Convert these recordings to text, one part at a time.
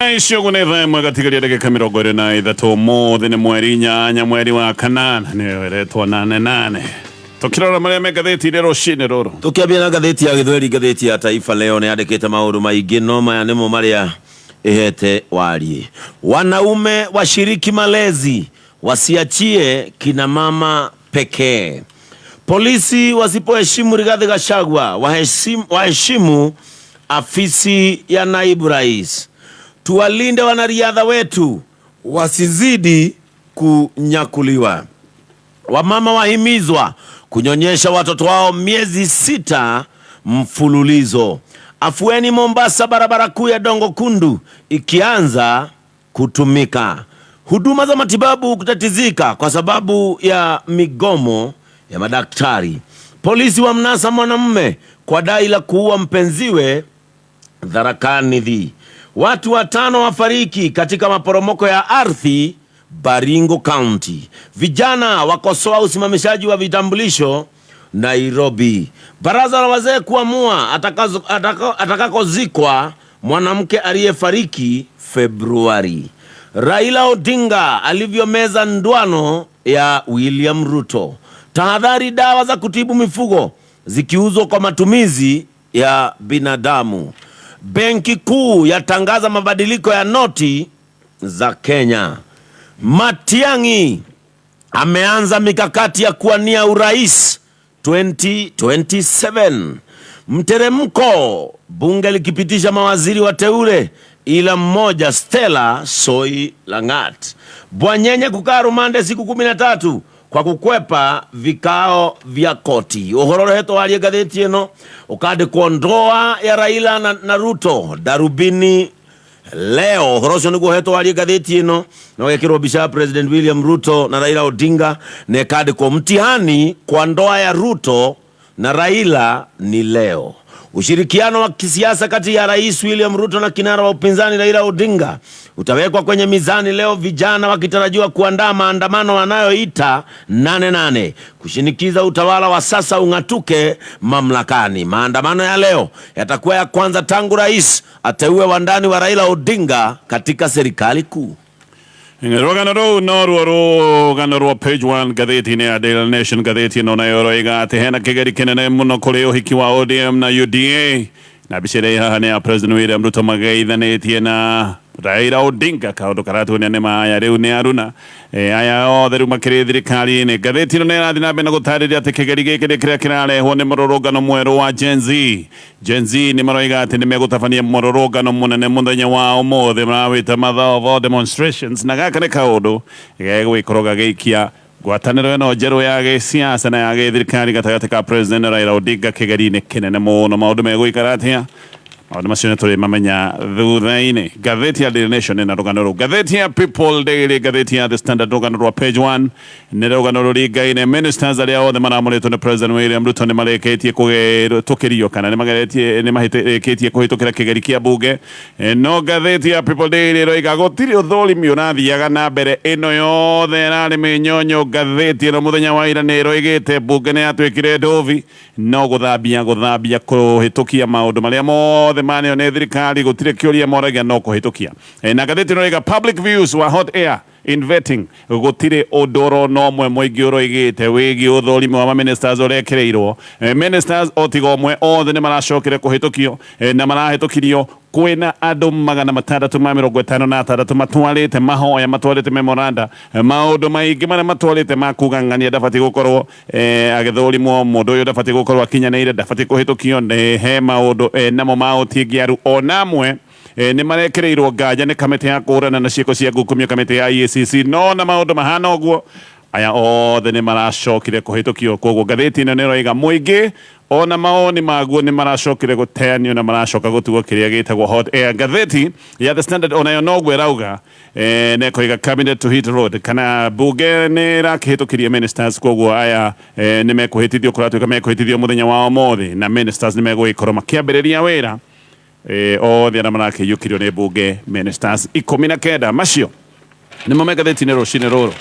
Icio ũguo nĩ thaa ĩmwe gatigaria ndagĩka 23. Ũmũthĩ nĩ mweri 8 mweri wa kanana, nĩyo ĩretwo nane nane. Tũkĩrora marĩa me ngathĩti-inĩ rũcinĩ rũrũ. Tũkĩambia na ngathĩti ya Gĩthweri, ngathĩti ya Taifa Leo nĩ yandĩkĩte maũndũ maingĩ, no maya nĩmo marĩa ĩhete wariĩ. Wanaume washiriki malezi, wasiachie kina mama pekee. Polisi wasipoheshimu Rigathi Gachagua waheshimu afisi ya naibu rais. Tuwalinde wanariadha wetu wasizidi kunyakuliwa. Wamama wahimizwa kunyonyesha watoto wao miezi 6 mfululizo. Afueni Mombasa, barabara kuu ya Dongo Kundu ikianza kutumika. Huduma za matibabu kutatizika kwa sababu ya migomo ya madaktari. Polisi wamnasa mwanamume kwa dai la kuua mpenziwe Tharaka-Nithi. Watu 5 wafariki katika maporomoko ya ardhi Baringo County. Vijana wakosoa usimamishaji wa vitambulisho Nairobi. Baraza la wazee kuamua atakakozikwa mwanamke aliyefariki Februari. Raila Odinga alivyomeza ndwano ya William Ruto. Tahadhari dawa za kutibu mifugo zikiuzwa kwa matumizi ya binadamu. Benki Kuu yatangaza mabadiliko ya noti za Kenya. Matiang'i ameanza mikakati ya kuwania urais 2027. Mteremko, bunge likipitisha mawaziri wateule ila mmoja Stella Soi Langat. Bwanyenye kukaa rumande siku 13 kwa kukwepa vikao vya koti. Uhoro urehetwo warie ngathĩti ĩno ũkandĩkwo ndoa ya Raila na Ruto darubini leo. Ũhoro ũcio nĩguo ũhetwo warie ngathĩti ĩno na ũgekĩrwo mbica ya President William Ruto na Raila Odinga na ĩkandĩkwo mtihani kwa ndoa ya Ruto na Raila ni leo. Ushirikiano wa kisiasa kati ya Rais William Ruto na kinara wa upinzani Raila Odinga utawekwa kwenye mizani leo, vijana wakitarajiwa kuandaa maandamano wanayoita nane nane kushinikiza utawala wa sasa ung'atuke mamlakani. Maandamano ya leo yatakuwa ya kwanza tangu rais ateue wandani wa Raila Odinga katika serikali kuu. Rũgano rũu noruo rũgano rwa page 1 ngathĩti-inĩ ya Daily Nation. Ngathĩti ĩno nayo ĩroiga atĩ hena kĩgeri kĩnene mũno kũrĩ ũhiki wa ODM na UDA, na mbica ĩrĩa ĩ haha nĩ ya President William Ruto mageithanĩtie na Raila Odinga, kaũndũ karatuonia nĩ maya rĩu nĩ aruna aya othe rĩu makĩrĩ thirikari-inĩ. Ngathĩti ĩno nĩ ĩrathiĩ na mbere na gũtarĩria atĩ kĩgeri gĩkĩ nĩ kĩrĩa kĩrarehwo nĩ mũrũrũngano mwerũ wa Gen Z. Gen Z nĩ maroiga atĩ nĩ megũtabania mũrũrũngano mũnene mũthenya wa ũmũthĩ, marawĩta mother of all demonstrations, na gaka nĩ kaũndũ gegwĩkorwo gagĩikia ngwatanĩro ĩno njerũ ya gĩsiasa na ya gĩthirikari gatagatĩ ka President Raila Odinga kĩgeri-inĩ kĩnene mũno. Maũndũ megũikara atĩa? Maũndũ macio nĩ tũrĩmamenya thutha-inĩ. Ngathĩti ya Daily Nation ĩna rũgano rũu. Ngathĩti ya People Daily, ngathĩti ya The Standard, rũgano rwa page 1 nĩ rũgano rũringaine. Ministers arĩa othe maramũrĩtwo nĩ President William Ruto nĩ marĩkĩtie kũhĩtũkĩrio kana nĩ mageretie nĩ mahĩtũkĩtie kũhĩtũkĩra kĩgeri kĩa bunge. No ngathĩti ya People Daily ĩroiga gũtirĩ ũthũrimi ũrathiaga na mbere, ĩno yothe ĩrarĩ mĩnyonyo. Ngathĩti ĩno mũthenya wa ira nĩ ĩroigĩte bunge nĩ yatuĩkire ndovi, no gũthambia kũhĩtũkia maũndũ marĩa mothe maneo nĩ thirikari, gũtirĩ kĩũria moragia no kũhĩtũkia. Na ngathĩti ĩno ĩroiga public views wa hot air in vetting, gũtirĩ ũndũ oro na ũmwe mũingĩ ũroigĩte wĩgiĩ ũthũrimi wa maministers ũrekĩrĩirwo. Ministers o tiga ũmwe othe nĩ maracokire kũhĩtũkio, na marahĩtũkirio kwĩna andũ 656 matwarĩte mahoya, matwarĩte memoranda, maũndũ maingĩ marĩa matwarĩte ma kuga ng'ania ndabatiĩ gũkorwo agĩthũrimwo, mũndũ ũyũ ndabatiĩ gũkorwo akinyanĩire, ndabatiĩ kũhĩtũkio, nĩ he maũndũ namo ma ũtingiaru onamwe nĩ marekĩrĩirwo nganja nĩ kamĩtĩ ya kũhũrana na ciĩko cia ngukumio, kamĩtĩ ya EACC. No na maũndũ mahana ũguo, aya othe nĩ maracokire kũhĩtũkio. Koguo ngathĩti ĩno nĩ ĩroiga mũingĩ ona mawoni maguo nĩ maracokire gũteanio na maracoka gũtuo kĩrĩa gĩtagwo hot air. Ngathĩti ya The Standard onayo noguo ĩrauga, na ĩkoiga cabinet to hit road, kana bunge nĩ ĩrakĩhĩtũkirie ministers, koguo aya nĩ mekũhĩtithio, kũratuĩka mekũhĩtithio mũthenya wa ũmũthĩ, na ministers nĩ megũgĩkorwo makĩambĩrĩria wĩra, othe arĩa marakĩiyũkirio nĩ bunge, ministers 19. Macio nĩmo me ngathĩti-inĩ rũcinĩ rũrũ,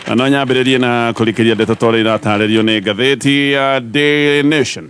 na no nyambĩrĩrie na kũrikĩria ndeto ta ũrĩa iratarĩrio nĩ ngathĩti ya Daily Nation.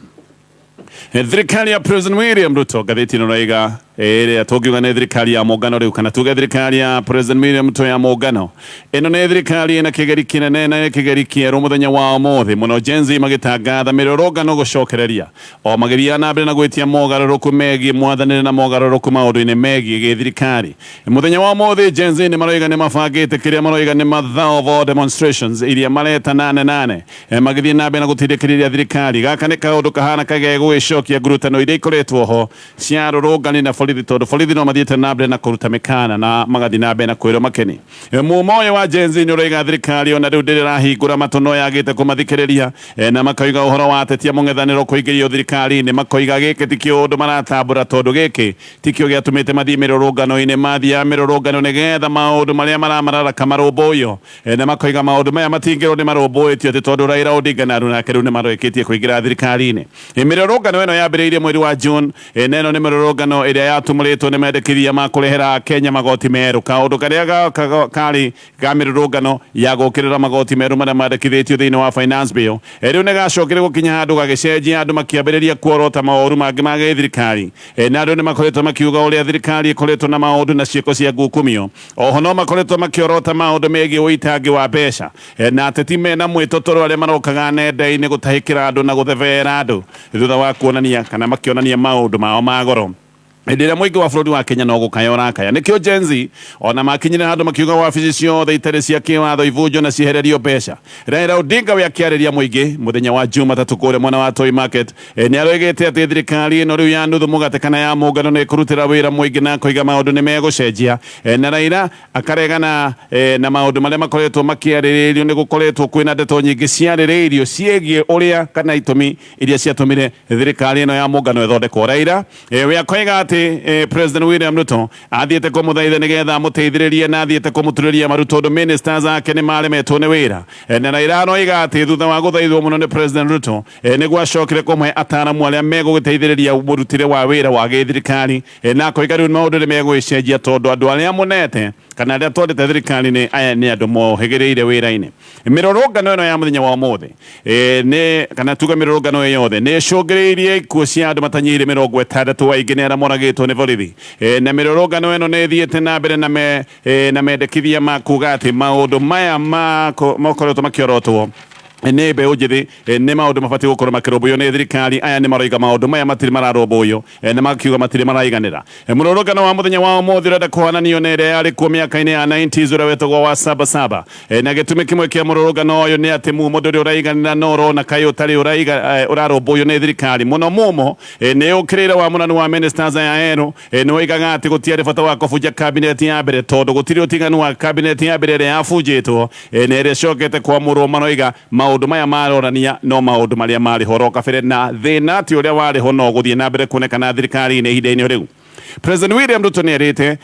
Thirikari ya President William Ruto, ngathĩti ĩno ĩraiga Ĩrĩa tũngiuga nĩ thirikari ya mũngano rĩu, kana tuge thirikari ya President William Ruto ya mũngano. Ĩno nĩ thirikari ĩna kĩgeri kĩnene na kĩgeri kĩerũ mũthenya wa ũmũthĩ mũno, Gen Z magĩtangatha mĩrũrũngano gũcokereria o magĩthiaga na mbere na gwĩtia mogarũrũku megiĩ mwathanĩre na mogarũrũku maũndũ-inĩ megiĩ gĩthirikari. Mũthenya wa ũmũthĩ Gen Z nĩ maroiga nĩ mabangĩte kĩrĩa maroiga nĩ mother of all demonstrations iria mareta nane nane, magĩthiĩ na mbere na gũtindĩkĩrĩria thirikari. Gaka nĩ kaũndũ kahana kagegũgĩcokia ngurutano iria ikoretwo ho cia arũrũngani na borithi, tondũ borithi no mathiĩte na mbere na kũruta mĩkana na magathiĩ na mbere na kwĩrwo makeni. Mumo ũyũ wa Gen Z nĩ ũroiga thirikari ona rĩu ndĩrĩ ĩrahingũra matũ no yagĩte kũmathikĩrĩria, na makoiga ũhoro wa atetia mũng'ethanĩro kũingĩrio thirikari-inĩ, makoiga gĩkĩ ti kĩũndũ maratambũra tondũ gĩkĩ tikĩo gĩatũmĩte mathiĩ mĩrũrũngano-inĩ. Mathiaga mĩrũrũngano nĩgetha maũndũ marĩa maramararaka marũmbũiyo, na makoiga maũndũ maya matingĩrwo nĩ marũmbũĩtio atĩ tondũ Raila Odinga na aruna ake rĩu nĩ marĩkĩtie kũingĩra thirikari-inĩ. Mĩrũrũngano ĩno yambĩrĩirie mweri wa June, na ĩno nĩ mĩrũrũngano ĩrĩa yatumũrĩtwo nĩ mendekithia ma kũrehera Akenya magoti merũ. Kaũndũ karĩa karĩ ga mĩrũrũngano ya gũkĩrĩra magoti merũ marĩa mandĩkithĩtio thĩinĩ wa Finance Bill rĩu nĩ gacokire gũkinya handũ gagĩcenjia, andũ makĩambĩrĩria kuorota maũru mangĩ ma gĩthirikari, na andũ nĩ makoretwo makiuga ũrĩa thirikari ĩkoretwo na maũndũ na ciĩko cia ngukumio. Oho no makoretwo makĩorota maũndũ megiĩ ũitangi wa mbeca, na ateti mena mwĩtotoro arĩa marokaga nenda-inĩ gũtahĩkĩra andũ na gũthebera andũ thutha wa kuonania kana makĩonania maũndũ mao ma goro, hĩndĩ ĩrĩa mũingĩ wa bũrũri wa Kenya no gũkaya ũrakaya. Nĩkĩo Gen Z ona makinyire handũ makiuga wabici ciothe itarĩ cia kĩwatho ibunjwo na ciehererio mbeca. Raila Odinga we akĩarĩria mũingĩ mũthenya wa Jumatatũ kũrĩa mwena wa Toi Market, nĩ aroigĩte atĩ thirikari ĩno rĩu ya nuthu mũgate kana ya mũngano nĩ ĩkũrutĩra wĩra mũingĩ, na akoiga maũndũ nĩ megũcenjia, na Raila akaregana na maũndũ marĩa makoretwo makĩarĩrĩrio. Nĩ gũkoretwo kwĩna ndeto nyingĩ ciarĩrĩirio ciĩgiĩ ũrĩa kana itũmi iria ciatũmire thirikari ĩno ya mũngano ĩthondekwo. Raila we akoiga atĩ President William Ruto athiĩte kũmũthaitha nĩgetha amũteithĩrĩrie na athiĩte kũmũturĩria maru tondũ ministers ake nĩ maremetwo nĩ wĩra, na Raila aroiga atĩ thutha wa gũthaithwo mũno nĩ President Ruto, nĩguo acokire kũmũhe ataramu arĩa megũgĩteithĩrĩria mũrutĩre wa wĩra wa gĩthirikari, na akoiga rĩu maũndũ nĩ megũgĩcenjia tondũ andũ arĩa mũnete kana arĩa twendete thirikari-inĩ aya nĩ andũ mohĩgĩrĩire wĩra-inĩ. Mĩrũrũngano ĩno ya mũthenya wa ũmũthĩ, nĩ kana tuge mĩrũrũngano ĩyo yothe nĩ ĩcũngĩrĩirie ikuũ cia andũ matanyihĩire 60, aingĩ nĩ arĩa moragĩtwo nĩ borithi, na mĩrũrũngano ĩno nĩ ĩthiĩte na mbere na mendekithia ma kuga atĩ maũndũ maya makoretwo makĩorotwo nĩ mbeũ njĩthĩ nĩ maũndũ mabatiĩ gũkorwo makĩrũmbũiyo nĩ thirikari. Aya nĩ maroiga maũndũ maya matirĩ mararũmbũiyo, na makiuga matirĩ maraiganĩra. Mũrũrũngano wa mũthenya wa ũmũthĩ ũrenda kũhananio na ĩrĩa yarĩ kuo mĩaka-inĩ ya 90s ũrĩa wetagwo wa saba saba, na gĩtũmi kĩmwe kĩa mũrũrũngano ũyũ nĩ atĩ mumo ndũrĩ ũraiganĩra na ũrona kaĩ ũtarĩ ũrarũmbũiyo nĩ thirikari mũno. Mumo nĩ ũkĩrĩire wa mũnanu wa ministers aya erũ, nĩ woigaga atĩ gũtiarĩ bata wa kũbunja kabineti ya mbere tondũ gũtirĩ ũtiganu wa kabineti ya mbere ĩrĩa yabunjĩtwo na ĩrĩa ĩcokete kwamũrwo. Maroiga maũndũ maya maronania no maũndũ marĩa marĩ ho oro kabere, na thĩna ti ũrĩa warĩ ho no gũthiĩ na mbere kuonekana thirikari-inĩ ihinda-inĩ rĩu. President William Ruto nĩ erĩte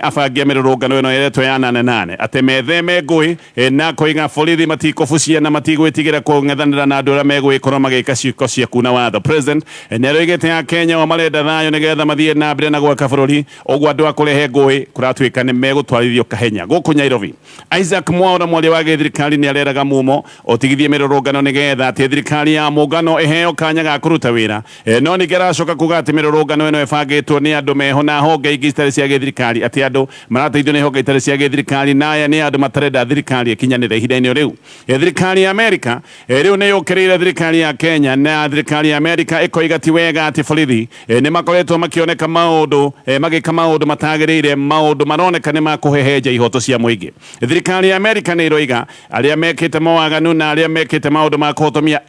abangi a mĩrũrũngano ĩno ĩretwo ya nane nane atĩ metheme ngũĩ, na koiga borithi matikũbucia na matigwĩtigĩra kũng'ethanĩra na andũ arĩa megũgĩkorwo magĩka ciĩko cia kuna watho. President nĩ aroigĩte Akenya o marenda thayũ nĩgetha mathiĩ na mbere na gwaka bũrũri, ũguo andũ a kũrehe ngũĩ kũratuĩka nĩ megũtwarithio kahenya. Gũkũ Nairobi, Isaac Mwaura, mwaria wa gĩthirikari, nĩ areraga mumo ũtigithie mĩrũrũngano nĩgetha atĩ thirikari ya mũngano ĩheo kanya ga kũruta wĩra, no ningĩ aracoka kuga atĩ mĩrũrũngano ĩno ĩbangĩtwo nĩ andũ meho na honge ingĩ citarĩ cia gĩthirikari, atĩ andũ marateithio nĩ honge itarĩ cia gĩthirikari na aya nĩ andũ matarenda thirikari ĩkinyanĩre ihinda-inĩ rĩu. Thirikari ya Amerika rĩu nĩ yũkĩrĩire thirikari ya Kenya, na thirikari ya Amerika ĩkoiga ti wega atĩ borithi nĩ makoretwo makĩoneka maũndũ magĩka maũndũ matagĩrĩire, maũndũ maroneka nĩ makũhehenja ihoto cia mũingĩ. Thirikari ya Amerika nĩ ĩroiga arĩa mekĩte mawaganu na arĩa mekĩte maũndũ ma kũhotomia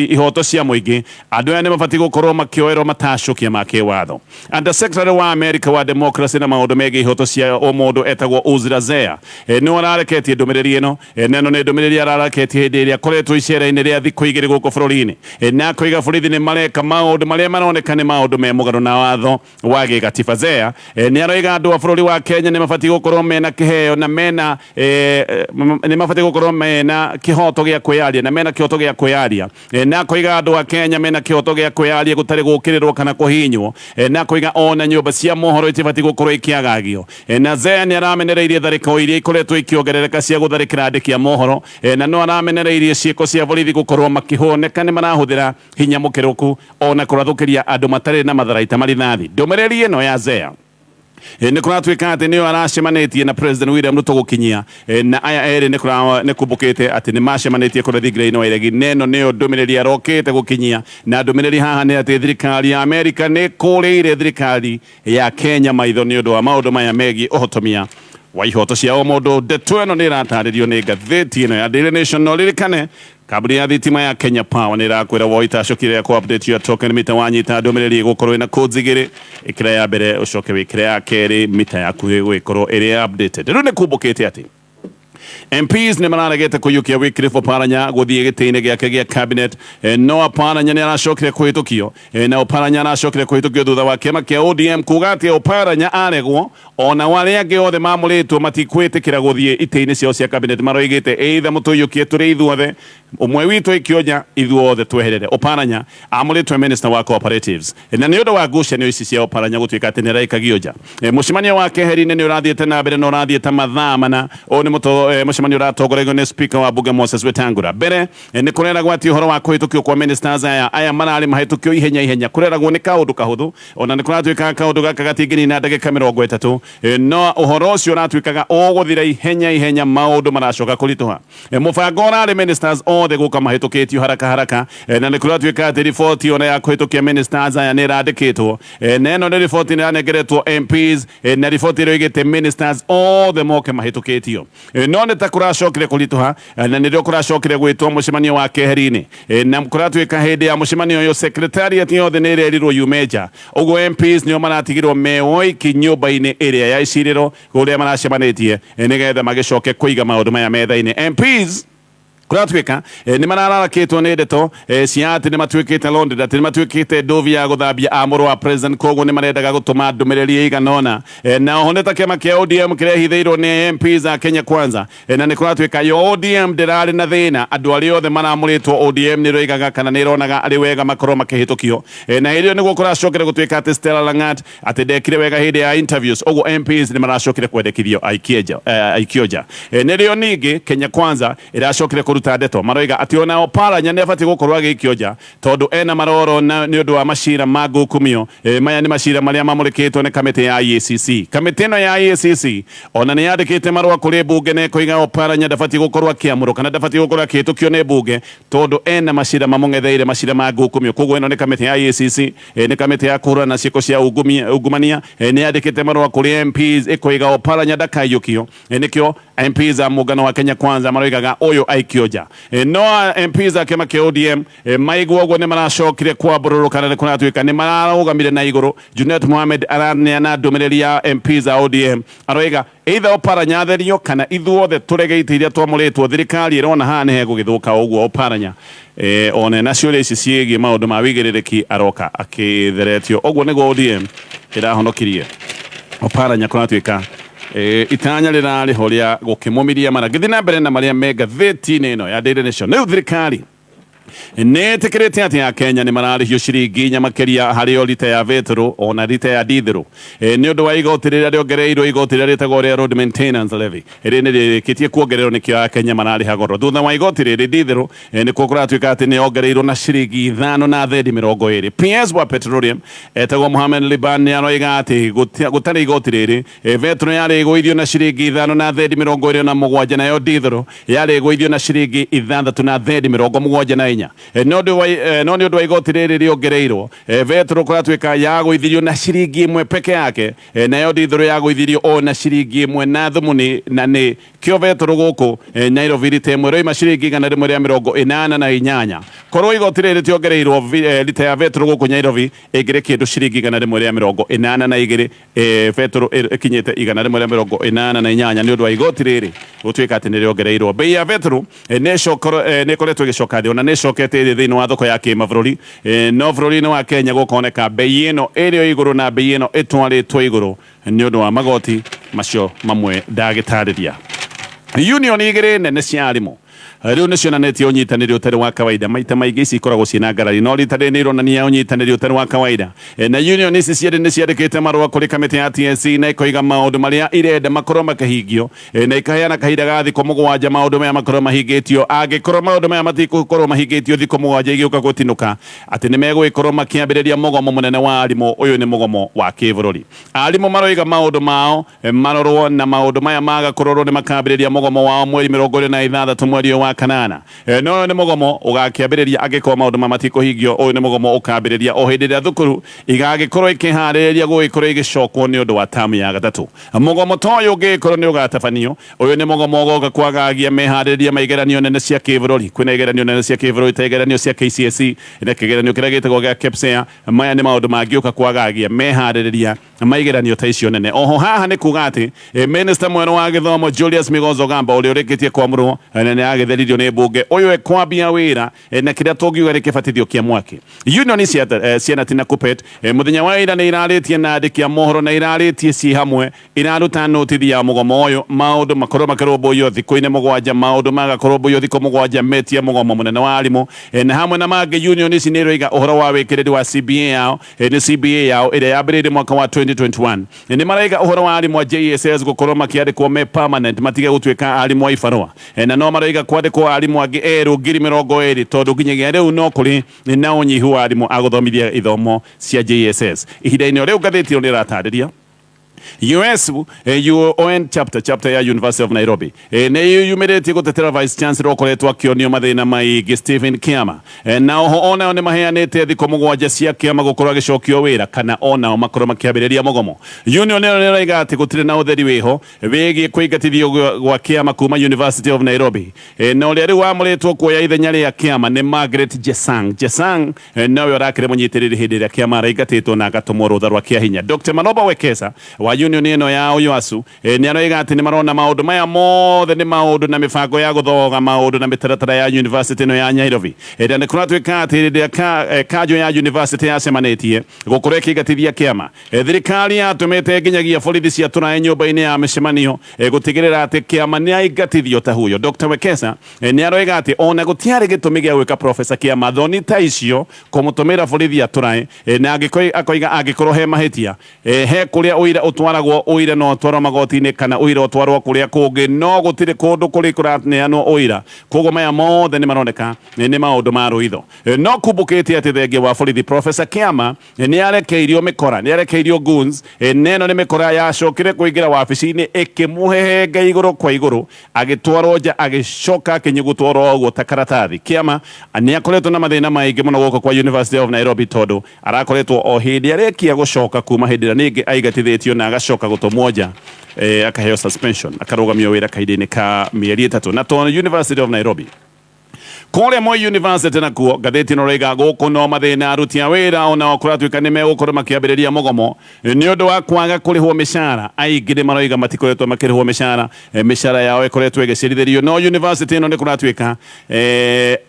ihoto cia mũingĩ, andũ aya nĩ mabatiĩ gũkorwo makĩoerwo matacũkia ma kĩwatho. Under Secretary wa Amerika wa Democracy na maũndũ megiĩ ihoto cia ũmũndũ etagwo Uzra Zeya nĩwe ũrareketie ndũmĩrĩri ĩno, na ĩno nĩ ndũmĩrĩri araraketie hĩndĩ ĩrĩa akoretwo icera-inĩ rĩa thikũ 2 gũkũ bũrũri-inĩ, na akoiga borithi nĩ mareka maũndũ marĩa maroneka nĩ maũndũ me mũgarũ na watho wa gĩgatiba. Zeya nĩ aroiga andũ a bũrũri wa Kenya nĩ mabatiĩ gũkorwo mena kĩheo na mena nĩ mabatiĩ gũkorwo mena kĩhoto gĩa kwĩyaria na mena kĩhoto gĩa kwĩyaria, na akoiga andũ a Kenya mena kĩhoto gĩa kwĩyaria gũtarĩ gũkĩrĩrwo kana kũhihinywo, na akoiga ona nyũmba cia mohoro itibatiĩ gũkorwo ikĩagagio, na Zeya nĩ aramenereirie tharĩko iria ikoretwo ikĩongerereka cia gũtharĩkĩra andĩki a mohoro, na no aramenereirie ciĩko cia borithi gũkorwo makĩhoneka nĩ marahũthĩra hinya mũkĩrũku ona kũrathũkĩria andũ matarĩ na matharaita marithathi. Ndũmĩrĩri ĩno ya Zeya. Nĩ kũratuĩka atĩ nĩyo aracemanĩtie na President William Ruto gũkinyia na aya erĩ nĩ kumbũkĩte atĩ nĩ macemanĩtie kũrĩa thingira-inĩ wa iregi, na ĩno nĩyo ndũmĩrĩri arokĩte gũkinyia. Na ndũmĩrĩri haha nĩ atĩ thirikari ya Amerika nĩ kũrĩire thirikari ya Kenya maitho nĩ ũndũ wa maũndũ maya megiĩ ũhotomia wa ihoto cia o mũndũ. Ndeto ĩno nĩ ĩratarĩrio nĩ ngathĩti ĩno ya Daily Nation. Na ũririkane kambuni ya thitima ya Kenya Power nĩ ĩrakwĩra woi tacũkire ku update your token mita wanyita ndũmĩrĩri ĩgũkorwo ĩna codes igĩrĩ, ĩkĩra ya mbere ũcoke wĩkĩre ya kerĩ, mita yaku ĩgũgĩkorwo ĩrĩ updated. Rĩu nĩ kumbũkĩte atĩ MPs nĩ mararegete kũiyũkia Wycliffe Oparanya gũthiĩ gĩtĩ-inĩ gĩake gĩa cabinet. No Oparanya nĩ aracokire kũhĩtũkio. Na Oparanya aracokire kũhĩtũkio thutha wa kĩama kĩa ODM kuga atĩ Oparanya aregwo ona arĩa angĩ othe mamũrĩtwo matikwĩtĩkĩra gũthiĩ itĩ-inĩ ciao cia cabinet. Maroigĩte either mũtũiyũkie tũrĩ ithuothe, ũmwe witũ aikio nja, ithuothe tweherere. Oparanya amũrĩtwo minister wa cooperatives, na nĩ ũndũ wa ngucanio ici cia Oparanya gũtuĩka atĩ nĩ araikagio nja, mũcemanio wa keheri-inĩ nĩ ũrathiĩte na mbere na ũrathiĩte mathaa 4. Ũyũ nĩ mũcemanio ũratongoragio nĩ speaker wa bunge Moses Wetangula. Mbere nĩ kũreragwo atĩ ũhoro wa kũhĩtũkio kwa ministers aya mararĩ mahĩtũkio ihenya ihenya, kũreragwo nĩ kaũndũ kahũthũ, ona nĩ kũratuĩkaga kaũndũ gaka gatingĩnina ndagĩka 30, no ũhoro ũcio ũratuĩkaga ũgũthira ihenya ihenya, maũndũ maracoka kũritũha. Mũbango ũrarĩ ministers othe gũka mahĩtũkĩtio haraka haraka, na nĩ kũratuĩka atĩ riboti ona ya kũhĩtũkia ministers aya nĩ ĩrandĩkĩtwo, na ĩno nĩ riboti nĩ ĩranengeretwo MPs, na riboti ĩrĩa ĩgĩte ministers othe moke mahĩtũkĩtio. No nĩ ta kũracokire kũritũha, na nĩrĩo kũracokire gwĩtwo mũcemanio wa keheri-inĩ, na kũratuĩka hĩndĩ ya mũcemanio ũyũ secretariat yothe nĩ ĩrerirwo yume nja, ũguo MPs nĩo maratigirwo me oiki nyũmba-inĩ ĩrĩa ya icirĩro kũrĩa maracemanĩtie, nĩgetha magĩcoke kũiga maũndũ maya metha-inĩ. MPs kũratuĩka nĩ marararakĩtwo nĩ ndeto cia atĩ nĩ matuĩkĩte laundry, atĩ nĩ matuĩkĩte ndovi ya gũthambia amũrũ wa president, koguo nĩ marendaga gũtũma ndũmĩrĩri ĩigana ũna. Na oho nĩ ta kĩama kĩa ODM kĩrehithĩirwo nĩ MPs a Kenya Kwanza, na nĩ kũratuĩka yo ODM ndĩrarĩ na thĩna, andũ arĩa othe maramũrĩtwo ODM nĩ ĩroigaga kana nĩ ĩronaga arĩ wega makorwo makĩhĩtũkio. Na hĩndĩ ĩyo nĩguo kũracokera gũtuĩka atĩ Stella Langat atĩ ndekire wega hĩndĩ ya interviews, ũguo MPs nĩ maracokire kwendekithio aikio nja. Nĩrĩo ningĩ Kenya Kwanza ĩracokire kũruta ndeto maroiga atĩ ona Oparanya nĩ abatiĩ gũkorwo agĩikio nja tondũ ena maroro na nĩ ũndũ wa macira ma ngukumio. Maya nĩ macira marĩa mamũrĩkĩtwo nĩ kamĩtĩ ya EACC. Kamĩtĩ ĩno ya EACC ona nĩ yandĩkĩte marũa kũrĩ mbunge na ĩkoiga Oparanya ndabatiĩ gũkorwo akĩamũrwo kana ndabatiĩ gũkorwo akĩhĩtũkio nĩ mbunge tondũ ena macira mamũng'etheire, macira ma ngukumio. Koguo ĩno nĩ kamĩtĩ ya EACC, nĩ kamĩtĩ ya kũhũrana na ciĩko cia ungumania, nĩ yandĩkĩte marũa kũrĩ MPs ĩkoiga Oparanya ndakaiyũkio. Nĩkĩo MPs a mũngano wa Kenya Kwanza maroigaga ũyũ aikio nja. No MPs a kĩama kĩa ODM maigua ũguo nĩ maracokire kwambũrũrũka, na nĩ kũratuĩka nĩ mararũgamire na igũrũ. Junet Mohamed araneana ndũmĩrĩri ya MPs a ODM, aroiga either Oparanya atherio kana ithuothe tũrege itĩ iria twamũrĩtwo. Thirikari ĩrona haha nĩ hegũgĩthũka, ũguo Oparanya ona na ciũria ici ciĩgiĩ maũndũ ma wĩigĩrĩrĩki aroka akĩtheretio. Ũguo nĩguo ODM ĩrahonokirie Oparanya. Kũratuĩka itanya rĩrarĩ ho rĩa gũkĩmũmiria mara. Ngĩthiĩ na mbere na marĩa me ngathĩti-inĩ ĩno ya Daily Nation, rĩu thirikari nĩ ĩtĩkĩrĩte atĩ Akenya nĩ mararĩhio ciringi 4 makĩria harĩ o rita ya betũrũ ona rita ya dithũrũ, nĩ ũndũ wa igoti rĩrĩa rĩongereirwo, igoti rĩrĩa rĩtagwo rĩa road maintenance levy. Rĩrĩ nĩ rĩrĩkĩtie kuongererwo, nĩkĩo Akenya mararĩha goro. Thutha wa igoti rĩrĩ, dithũrũ nĩkuo kũratuĩka atĩ nĩ yongereirwo na ciringi 5 na thendi 20. PS wa petroleum etagwo Mohamed Liban nĩ aroiga atĩ gũtarĩ igoti rĩrĩ, betũrũ yarĩ ĩgũithio na ciringi 5 na thendi 27, nayo dithũrũ yarĩ ĩgũithio na ciringi 6 na thendi 74. No nĩ ũndũ wa igoti rĩrĩ rĩongereirwo, betũrũ kũratuĩka yagũithirio na ciringi 1 peke yake, nayo dithũrũ yagũithirio o na ciringi 1 na thumuni, na nĩ kĩo betũrũ gũkũ Nairobi rita ĩmwe rĩoima ciringi 188. Korwo igoti rĩrĩ rĩtiongereirwo, rita ya betũrũ gũkũ Nairobi ĩngĩrĩ kĩndũ ciringi 182, betũrũ ĩkinyĩte 188 nĩ ũndũ wa igoti rĩrĩ gũtuĩka atĩ nĩ rĩongereirwo. Bei ya betũrũ nĩ ĩkoretwo ĩgĩcoka thĩ, ona nĩ ĩcokete ĩrĩ thĩinĩ wa thoko ya kĩmabũrũri, no bũrũri-inĩ wa Kenya gũkoneka bei ĩno ĩrĩ o igũrũ, na bei ĩno ĩtwarĩtwo igũrũ nĩ ũndũ wa magoti macio mamwe ndagĩtarĩria. Union igĩrĩ nene cia arimũ Rĩu nĩ cionanĩtie ũnyitanĩri ũtarĩ wa kawaida. Maita maingĩ ici ikoragwo ciĩna ngarari, no rita rĩrĩ nĩ ironania ũnyitanĩri ũtarĩ wa kawaida. Na union ici cierĩ nĩ ciandĩkĩte marũa kũrĩ kamĩtĩ ya TSC na ikoiga maũndũ marĩa irenda makorwo makĩhingio, na ikaheana kahinda ga thikũ 7 maũndũ maya makorwo mahingĩtio. Angĩkorwo maũndũ maya matigũkorwo mahingĩtio thikũ 7 igĩũka gũtinũka, atĩ nĩ megũgĩkorwo makĩambĩrĩria mũgomo mũnene wa arimũ. Ũyũ nĩ mũgomo wa kĩbũrũri. Arimũ maroiga maũndũ mao marorwo, na maũndũ maya maga kũrorwo nĩ makambĩrĩria mũgomo wao mweri 26 mweri ũyũ wa kanana. No ũyũ nĩ mũgomo ũgakĩambĩrĩria angĩkorwo maũndũ maya matikũhingio. Ũyũ nĩ mũgomo ũkambĩrĩria o hĩndĩ ĩrĩa thukuru igagĩkorwo ikĩharĩrĩria gũgĩkorwo igĩcokwo nĩ ũndũ wa tamu ya gatatũ. Mũgomo ta ũyũ ũngĩgĩkorwo nĩ ũgatabanio, ũyũ nĩ mũgomo ũgoka kwagagia meharĩrĩria ma igeranio nene cia kĩbũrũri. Kwĩna igeranio nene cia kĩbũrũri ta igeranio cia KCSE na kĩgeranio kĩrĩa gĩtagwo gĩa KPSEA. Maya nĩ maũndũ mangĩũka kwagagia meharĩrĩria ma igeranio ta icio nene. Oho haha nĩ kuga atĩ minister mwerũ wa gĩthomo Julius Migozo Gamba ũrĩa ũrĩkĩtie kwamũrwo na nĩ agĩtheririo nĩ mbunge, ũyũ ekwambia wĩra na kĩrĩa tũngiuga nĩ kĩbatithio kĩa mwaki. Union cia Nati na Kuppet mũthenya wa ira nĩ irarĩtie na andĩki a mohoro na irarĩtie ciĩ hamwe, iraruta notithi ya mũgomo ũyũ, maũndũ makorwo makĩrũmbũiyo thikũ-inĩ 7, maũndũ magakũrũmbũiyo thikũ 7 metie mũgomo mũnene wa arimũ. Na hamwe na mangĩ, union ici nĩ iroiga ũhoro wa wĩkĩrĩri wa CBA yao, nĩ CBA yao ĩrĩa yambĩrĩirie mwaka wa 2021. Nĩ maraiga ũhoro wa arimũ a JSS gũkorwo makĩandĩkwo me permanent, matige gũtuĩka arimũ a ibarũa. Na no maroiga kwandĩkwo arimũ angĩ erũ 20,000, tondũ nginyagia rĩu no kũrĩ na ũnyihu wa arimũ a gũthomithia ithomo cia JSS. Ihinda-inĩ o rĩu ngathĩti ĩyo nĩ ĩratarĩria US UON chapter ya University of Nairobi nĩ yumĩrĩtie gũtetera Vice Chancellor ũkoretwo akĩonio mathĩna maingĩ Stephen Kiama. Na oho onao nĩ maheanĩte thikũ 7 cia Kiama gũkorwo agĩcokio wĩra, kana onao makorwo makĩambĩrĩria mũgomo. Union ĩyo nĩ ĩroiga atĩ gũtirĩ na ũtheri wĩho wĩgiĩ kũingatithio gwa Kiama kuma University of Nairobi. Na ũrĩa rĩu wamũrĩtwo kuoya ithenya rĩa Kiama nĩ Margaret Jesang. Jesang nowe ũrakĩrĩ mũnyitĩrĩri hĩndĩ ĩrĩa Kiama araingatĩtwo na agatũmwo rũtha rwa kĩahinya. Dr. Maloba Wekesa wa union ĩno ya UASU nĩ aroiga atĩ nĩ marona maũndũ maya mothe nĩ maũndũ na mĩbango ya gũthoga maũndũ na mĩtaratara ya university ĩno ya Nairobi. Na nĩ kũratuĩka atĩ hĩndĩ ĩrĩa kanjũ ya university yacemanĩtie gũkorwo ĩkĩingatithia Kiama, thirikari yatũmĩte nginyagia borithi cia tũraĩ nyũmba-inĩ ya mĩcemanio gũtigĩrĩra atĩ Kiama nĩ aingatithio ta huyo. Dr. Wekesa nĩ aroiga atĩ ona gũtiarĩ gĩtũmi gĩa gwĩka Professor Kiama thoni ta icio kũmũtũmĩra borithi atũraĩ, na akoiga angĩkorwo he mahĩtia, he kũrĩa ũira ũtwaragwo, ũira no ũtwarwo magoti-inĩ kana ũira ũtwarwo kũrĩa kũngĩ, no gũtirĩ kũndũ kũrĩ kũraneanwo ũira. Koguo maya mothe nĩ maroneka nĩ maũndũ ma rũitho. No kumbũkĩte atĩ thengia wa borithi Professor Kiama nĩ arekeirio mĩkora, nĩ arekeirio goons, na ĩno nĩ mĩkora yacokire kũingĩra wabici-inĩ ĩkĩmũhehenga igũrũ kwa igũrũ, agĩtwarwo nja, agĩcoka akĩnyugutwo oro ũguo ta karatathi. Kiama nĩ akoretwo na mathĩna maingĩ mũno gũkũ kwa University of Nairobi, tondũ arakoretwo o hĩndĩ arĩkia gũcoka kuma hĩndĩ ĩrĩa ningĩ aigatithĩtio na agacoka gũtũmwo nja, akaheo suspension, akarũgamio wĩra kahinda-inĩ ka mĩeri 3. Na tondũ University of Nairobi kũrĩa Moi University nakuo ngathĩti ĩno ĩroiga gũkũ no mathĩna, aruti a wĩra onao kũratuĩka nĩ megũkorwo makĩambĩrĩria mũgomo nĩ ũndũ wa kwaga kũrĩhwo mĩcara. Aingĩ nĩ maroiga matikoretwo makĩrĩhwo mĩcara, mĩcara yao ĩkoretwo ĩgĩcerithĩrio. No university ĩno nĩ kũratuĩka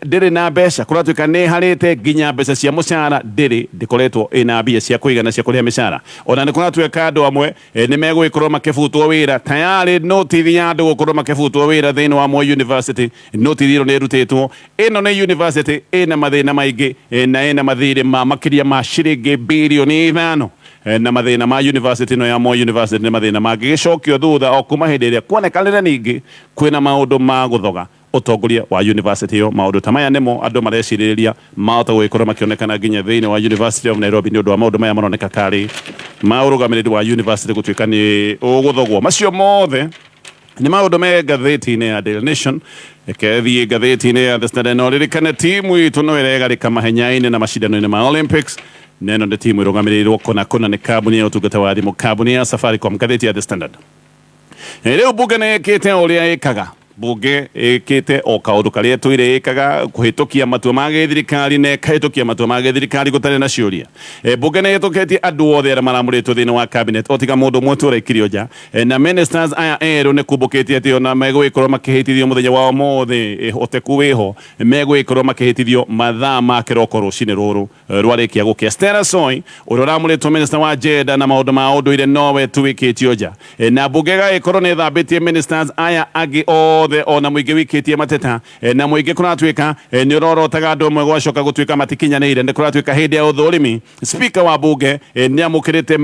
ndĩrĩ na mbeca, kũratuĩka nĩ ĩharĩte nginya mbeca cia mũcara ndĩrĩ, ndĩkoretwo ĩna mbia cia kũigana cia kũrĩha mĩcara. Ona nĩ kũratuĩka andũ amwe nĩ megũgĩkorwo makĩbutwo wĩra tayarĩ. Notithi ya andũ gũkorwo makĩbutwo wĩra thĩinĩ wa Moi University, notithi ĩno nĩ ĩrutĩtwo. Ĩno nĩ university ĩna mathĩna maingĩ na ĩna mathirĩ ma makĩria ma ciringi birioni 5, na mathĩna ma university ĩno ya Moi University nĩ mathĩna mangĩgĩcokio thutha o kuma hĩndĩ ĩrĩa kuonekanire ningĩ kwĩna maũndũ ma gũthoga ũtongoria wa university ĩyo. Maũndũ ta maya nĩmo andũ marecirĩrĩria mahota gũgĩkorwo makĩonekana nginya thĩinĩ wa University of Nairobi, nĩ ũndũ wa maũndũ maya maroneka karĩ ma ũrũgamĩrĩri wa university gũtuĩka nĩ ũgũthogwo. Macio mothe nĩ maũndũ me ngathĩti-inĩ ya Daily Nation. Reke thiĩ ngathĩti-inĩ ya The Standard. No ririkane timu itũ no ĩregarĩka mahenya-inĩ na macindano-inĩ ma Olympics, na ĩno nĩ timu ĩrũgamĩrĩirwo kũna kũna nĩ kambuni ya ũtungata wa thimũ, kambuni ya Safaricom. Ngathĩti ya The Standard. Rĩu mbunge nĩ ĩkĩte ũrĩa ĩkaga. Mbunge ĩkĩte o kaũndũ karĩa ĩtũire ĩkaga, kũhĩtũkia matua ma gĩthirikari, na ĩkahĩtũkia matua ma gĩthirikari gũtarĩ na ciũria. Mbunge nĩ ĩhĩtũkĩtie andũ othe arĩa maramũrĩtwo thĩinĩ wa cabinet o tiga mũndũ ũmwe tu ũraikirio nja. Na ministers aya erũ nĩ kumbũkĩtie atĩ ona megũgĩkorwo makĩhĩtithio mũthenya wa ũmũthĩ, ũteku wĩho, megũgĩkorwo makĩhĩtithio mathaa ma kĩroko rũcinĩ rũrũ rwarĩkia gũkĩa. Stella Soi ũrĩa ũramũrĩtwo minister wa gender na maũndũ ma ũndũire nowe tu wĩkĩtio nja, na mbunge ĩgagĩkorwo nĩ ĩthambĩtie ministers aya angĩ othe. Othe ona mũingĩ wikĩtie mateta na mũingĩ kũratuĩka nĩ ũrorotaga andũ amwe gwacoka gũtuĩka matikinyanĩire. Nĩ kũratuĩka hĩndĩ ya ũthũrimi speaker wa bunge nĩ amũkĩrĩte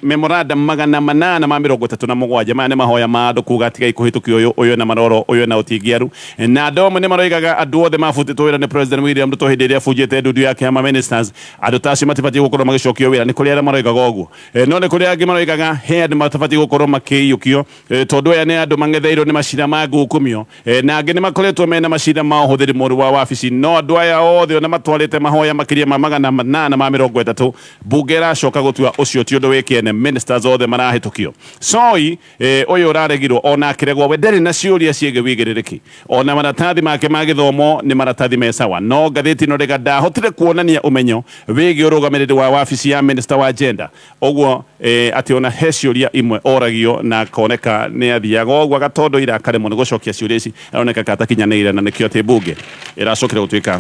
memorandum 837. Maya nĩ mahoya ma andũ kuga tigai kũhĩtũkia ũyũ, ũyũ na maroro, ũyũ na ũtingiaru. Na andũ amwe nĩ maroigaga andũ othe mabutĩtwo wĩra nĩ President William Ruto hĩndĩ ĩrĩa abunjĩte ndundu ya kĩama ministers, andũ ta acio matibatiĩ gũkorwo magĩcokio wĩra. Nĩ kũrĩ arĩa maroigaga ũguo, no nĩ kũrĩ angĩ maroigaga he andũ matabatiĩ gũkorwo makĩiyũkio, tondũ aya nĩ andũ mang'etheirwo nĩ macira ma ngukumio, na angĩ nĩ makoretwo mena macira ma ũhũthĩri mũru wa wabici. No andũ aya othe ona matwarĩte mahoya makĩria ma 830, mbunge ĩracoka gũtua ũcio ti ũndũ wĩ kĩene, ministers othe marahĩtũkio. Soi ũyũ ũraregirwo ona akĩregwo we ndarĩ na ciũria ciĩgiĩ wĩigĩrĩrĩki, ona maratathi make ma gĩthomo nĩ maratathi me sawa, no ngathĩti ĩno rĩga ndahotire kuonania ũmenyo wĩgiĩ ũrũgamĩrĩri wa wabici ya minister wa gender. Ũguo atĩ ona he ciũria imwe oragio na akoneka nĩ athiaga ũguo agatondoira akaremwo nĩ gũcokia ciũria ici, aroneka ka atakinyanĩire, na nĩkĩo atĩ mbunge ĩracokire gũtuĩka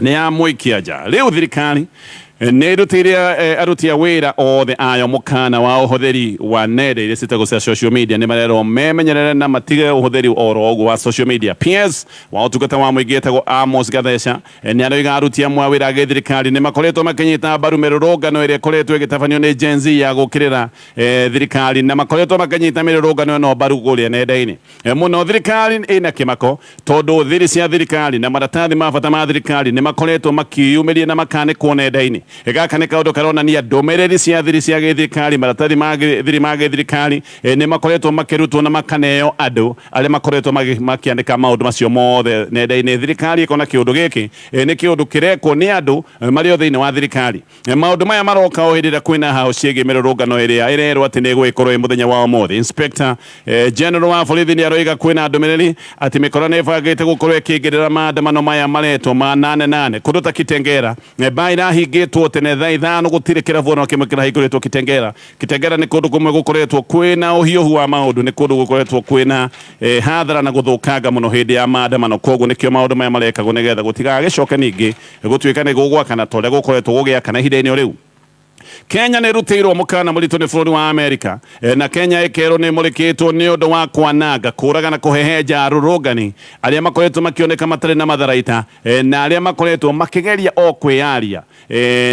nĩ yamũikia nja. Rĩu thirikari nĩ ĩrutĩire aruti a wĩra othe ayo mũkana wa ũhũthĩri wa nenda iria ciĩtagwo cia social media. Nĩ marerwo memenyerere na matige ũhũthĩri oro ũguo wa social media. PS wa ũtungata wa mũingĩ etagwo Amos Gatheca nĩ aroiga aruti amwe a wĩra a gĩthirikari nĩ makoretwo makĩnyita mbaru mĩrũrũngano ĩrĩa ĩkoretwo ĩgĩtabanio nĩ Gen Z ya gũkĩrĩra thirikari, na makoretwo makĩnyita mĩrũrũngano ĩno mbaru kũrĩa nenda-inĩ mũno. Thirikari ĩna kĩmako tondũ thiri cia thirikari na maratathi ma bata ma thirikari nĩ makoretwo makĩyumĩria na makanĩkwo nenda-inĩ. Gaka nĩ kaũndũ karonania ndũmĩrĩri cia thiri cia gĩthirikari, maratathi ma thiri ma gĩthirikari nĩ makoretwo makĩrutwo na makaneo andũ arĩa makoretwo makĩandĩka maũndũ macio mothe nenda-inĩ. Thirikari ĩkona kĩũndũ gĩkĩ nĩ kĩũndũ kĩrekwo nĩ andũ marĩ o thĩinĩ wa thirikari. Maũndũ maya maroka o hĩndĩ ĩrĩa kwĩna hao ciĩgiĩ mĩrũrũngano ĩrĩa ĩrerwo atĩ nĩ ĩgũgĩkorwo ĩ mũthenya wa ũmũthĩ. Inspector General wa borithi nĩ aroiga kwĩna ndũmĩrĩri atĩ mĩkora nĩ ĩbangĩte gũkorwo ĩkĩingĩrĩra maandamano maya maretwo ma nane nane kũndũ ta Kitengela. Mbaa irahingĩtwo tene thaa 5, gũtirĩ kĩrabu ona kĩmwe kĩrahingũrĩtwo Kitengela. Kitengela nĩ kũndũ kũmwe gũkoretwo kwĩna ũhiũhu wa maũndũ, nĩ kũndũ gũkoretwo kwĩna hathara na gũthũkanga mũno hĩndĩ ya maandamano. Koguo nĩkĩo maũndũ maya marekagwo nĩgetha gũtigagĩcoke ningĩ gũtuĩka nĩ gũgwakana ta ũrĩa gũkoretwo gũgĩakana ihinda-inĩ o rĩu. Kenya nĩ ĩrutĩirwo mũkana mũritũ nĩ bũrũri wa Amerika, na Kenya ĩkerwo nĩ ĩmũrĩkĩtwo nĩ ũndũ wa kwananga, kũraga na kũhehenja arũrũngani arĩa makoretwo makĩoneka matarĩ na matharaita, na arĩa makoretwo makĩgeria o kwĩyaria,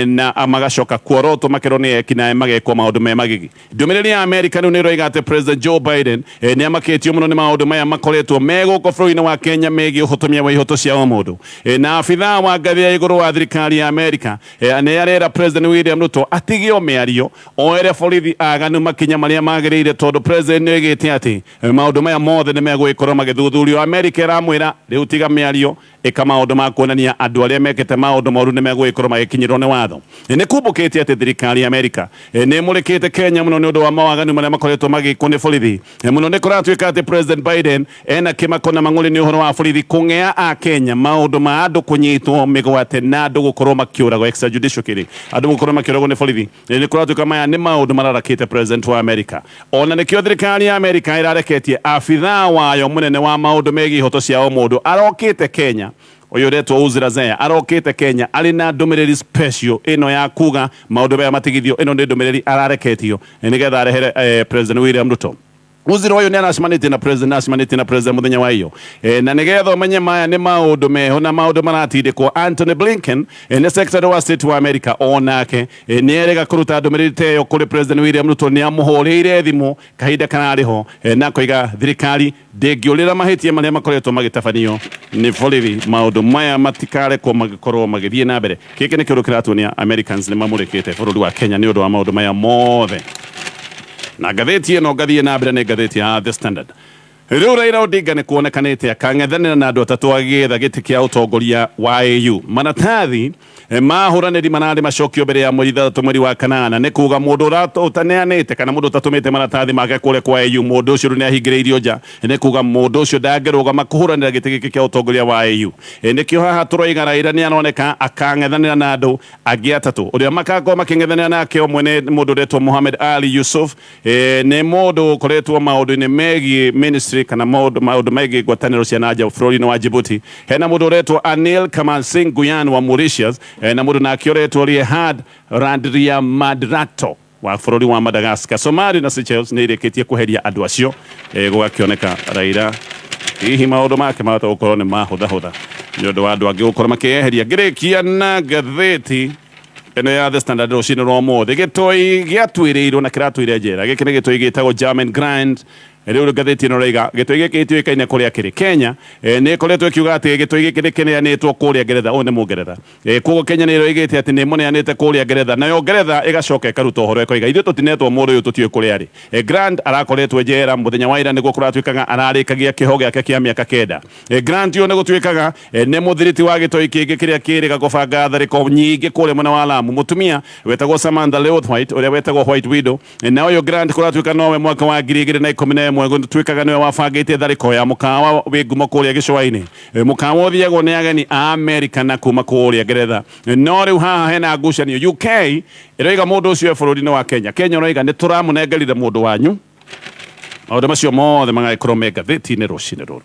na magacoka kuorotwo makerwo nĩ ekinaĩ magekwo maũndũ me magigi. Ndũmĩrĩri ya Amerika rĩu nĩ ĩroiga atĩ President Joe Biden nĩ amakĩtio mũno nĩ maũndũ maya makoretwo me gũkũ bũrũri-inĩ wa Kenya megiĩ ũhotomia wa ihoto cia ũmũndũ. Na abithaa wa ngathĩ ya igũrũ wa thirikari ya Amerika nĩ arera President William Ruto atige o mĩario, oere borithi aganu makinya marĩa magĩrĩire, tondũ President nĩ oigĩte atĩ maũndũ maya mothe nĩ megũgĩkorwo magĩthuthurio. Amerika ĩramwĩra rĩu tiga mĩario, ĩka maũndũ ma kuonania andũ arĩa mekĩte maũndũ moru nĩ megũgĩkorwo magĩkinyĩrwo nĩ watho. Nĩ kumbũkĩte atĩ thirikari ya Amerika nĩ ĩmũrĩkĩte Kenya mũno nĩ ũndũ wa mawaganu marĩa makoretwo magĩkwo nĩ borithi. Mũno nĩ kũratuĩka atĩ President Biden ena kĩmako na mang'ũrĩ nĩ ũhoro wa borithi kũng'ea a Kenya, maũndũ ma andũ kũnyitwo mĩgwate na andũ gũkorwo makĩũragwo, extrajudicial killing, andũ gũkorwo makĩũragwo nĩ borithi. Nĩ kũratuĩka maya nĩ maũndũ mararakĩte President wa Amerika. Ona nĩkĩo thirikari ya Amerika ĩrareketie abithaa wayo mũnene wa maũndũ megiĩ ihoto cia ũmũndũ arokĩte Kenya, ũyũ ũretwo Uzra Zeya, arokĩte Kenya arĩ na ndũmĩrĩri special ĩno ya kuga maũndũ maya matigithio. Ĩno nĩ ndũmĩrĩri arareketio nĩgetha arehere President William Ruto. Uzra ũyũ nĩ aracemanĩtie na president, aracemanĩtie na president mũthenya wa iyo, na nĩgetha ũmenye maya nĩ maũndũ meho na maũndũ maratindĩkwo. Antony Blinken nĩ secretary wa state wa America, onake nĩ erĩga kũruta ndũmĩrĩri ta ĩyo kũrĩ President William Ruto. Nĩ amũhũrĩire thimũ kahinda kararĩ ho, na akoiga thirikari ndĩngĩũrĩra mahĩtia marĩa makoretwo magĩtabanio nĩ borithi, maũndũ maya matikarekwo magĩkorwo magĩthiĩ na mbere. Gĩkĩ nĩ kĩũndũ kĩratuonia Americans nĩ mamũrĩkĩte bũrũri wa Kenya nĩ ũndũ wa maũndũ maya mothe. Na ngathĩti ĩno ngathiĩ na mbere nĩ ngathĩti ya The Standard. Rĩu Raila Odinga nĩ kuonekanĩte akang'ethanĩra na andũ atatũ agĩetha gĩtĩ kĩa ũtongoria wa AU. Maratathi ma ahũranĩri mararĩ macokio mbere ya mweri 6 mweri wa kanana, nĩ kuga mũndũ ũtaneanĩte kana mũndũ ũtatũmĩte maratathi make kũrĩa kwa AU, mũndũ ũcio rĩu nĩ ahingĩrĩirio nja, nĩ kuga mũndũ ũcio ndangĩrũgama kũhũranĩra gĩtĩ gĩkĩ kĩa ũtongoria wa AU. Nĩkĩo haha tũroiga Raila nĩ aroneka akang'ethanĩra na andũ angĩ atatũ. Ũrĩa makakorwo makĩng'ethanĩra nake ũmwe nĩ mũndũ ũretwo Mohamed Ali Yusuf, nĩ mũndũ ũkoretwo maũndũ-inĩ megiĩ ministry kana maũndũ megiĩ ngwatanĩro cia nanja bũrũri-inĩ wa Djibouti. Hena mũndũ ũretwo Anil Kamal Singh Guyan wa Mauritius, na mũndũ nake ũretwo Riehad Randriamandrato wa bũrũri wa Madagascar. Somalia na Seychelles nĩ irĩkĩtie kweheria andũ acio, gũgakĩoneka Raila Hihi maũndũ make mahota gũkorwo nĩ mahũthahũtha nĩ ũndũ wa andũ angĩ gũkorwo makĩyeheria. Ngĩrĩkia na ngathĩti ĩno ya The Standard rũcinĩ rwa ũmũthĩ, gĩtoi gĩatuĩrĩirwo na kĩratũire njera. Gĩkĩ nĩ gĩtoi gĩtagwo Jermaine Grant. Rĩu ngathĩti ĩno ĩroiga gĩtoi gĩkĩ gĩtiũĩkaine kũrĩa kĩrĩ. Kenya nĩ ĩkoretwo ĩkiuga atĩ gĩtoi gĩkĩ nĩ kĩneanĩtwo kũrĩa Ngeretha. Ũyũ nĩ Mũngeretha. Koguo Kenya nĩ ĩroigĩte atĩ nĩ ĩmũneanĩte kũrĩa Ngeretha, nayo Ngeretha ĩgacoka ĩkaruta ũhoro ĩkoiga ithuĩ tũtinetwo mũndũ ũyũ tũtiũĩ kũrĩa arĩ. Grant arakoretwo njera mũthenya wa ira nĩguo kũratuĩkaga ararĩkagia kĩoho gĩake kĩa mĩaka kenda. Grant ũyũ nĩ gũtuĩkaga nĩ mũthiriti wa gĩtoi kĩngĩ kĩrĩa kĩrĩga gũbanga tharĩko nyingĩ kũrĩa mwena wa Lamu. Mũtumia wetagwo Samantha Lewthwaite ũrĩa wetagwo White Widow na ũyũ Grant kũratuĩka nowe mwaka wa 2011 gũtuĩkaga nĩwe wabangĩte tharĩko ya mũkawa wĩ ngumo kũrĩa gĩcũa-inĩ. Mũkawa ũthiagwo nĩ ageni a Amerika na kuma kũrĩa Ngeretha. No rĩu haha hena ngucanio. UK ĩroiga mũndũ ũcio e bũrũri-inĩ wa Kenya. Kenya ĩroiga nĩ tũramũnengerire mũndũ wanyu. Maũndũ macio mothe magagĩkorwo me ngathĩti-inĩ rũcinĩ rũrũ.